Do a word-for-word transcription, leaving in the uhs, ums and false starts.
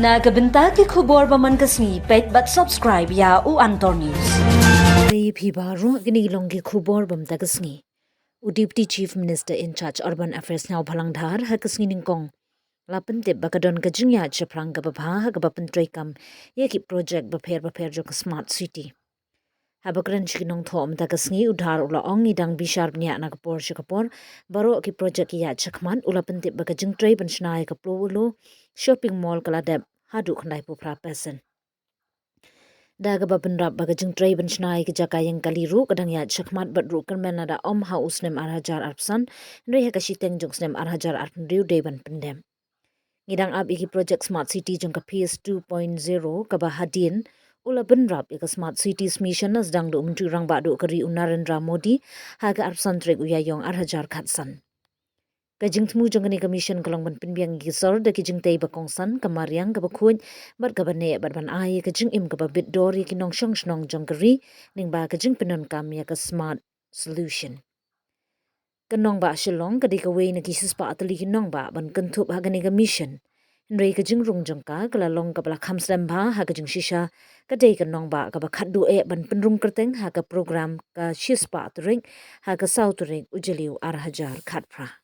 Na ka bynta ki khubor ba man ka sngi, peit bad subscribe ïa u Antor News. Te phi baroh, kine ki long ki khubor ba mynta ka sngi. U Deputy Chief Minister in charge Urban Affairs Sniawbhalang Dhar ha ka sngi Nyngkong la pyntip ba ka don ka jingïaid shaphrang kaba bha ha kaba pyntreikam ïa ki project bapher bapher jong ka Smart City. Haba kren sha ki nongthoh mynta ka sngi, u Dhar u la ong, ngi dang bishar bniah na ka por sha ka por, baroh ki project ki ïaid shakhmat. U la pyntip ba ka jingtrei ban shna ïa ka Plo Wu Lo Shopping Mall ka la dep haduh khyndai phew phra percent. Da kaba pynrap ba ka jingtrei ban shna ïa ka jaka ïeng kali ruh ka dang ïaid shakhmat bad ruh kyrmen lada ym ha u snem ar hajar arphew san, hynrei ha ka shiteng jong u snem ar hajar arphew hynriew dei ban pyndep. Ngi dang ap ïa ki project Smart City jong ka Phase two point zero kaba hadien u la pynrap ïa ka Smart Cities Mission, la sdang da u Myntri Rangbah Duh ka ri u Narendra Modi ha ka arphew san tarik u Ïaïong ar hajar khatsan. Ka jingthmu jong kane ka mission ka long ban pynbiang ïa ki sor da ki jingtei ba kongsan, ka mariang kaba khuid bad kaba neh, bad ban ai ïa ka jingim kaba bit dor ïa ki nongshong shnong jong ka ri lyngba ka jingpyndonkam ïa ka Smart Solution. Ka nongbah Shillong ka dei kawei na ki shispah tylli ki nongbah ban kynthup ha kane ka mission. Hynrei ka jingrung jong ka ka la long kaba la kham slem bha ha ka jingshisha, ka dei ka nongbah kaba khatduh eh ban pynrung kyrteng ha ka program ka shispah tarik ha ka saw tarik u Jylliew ar hajar khatphra.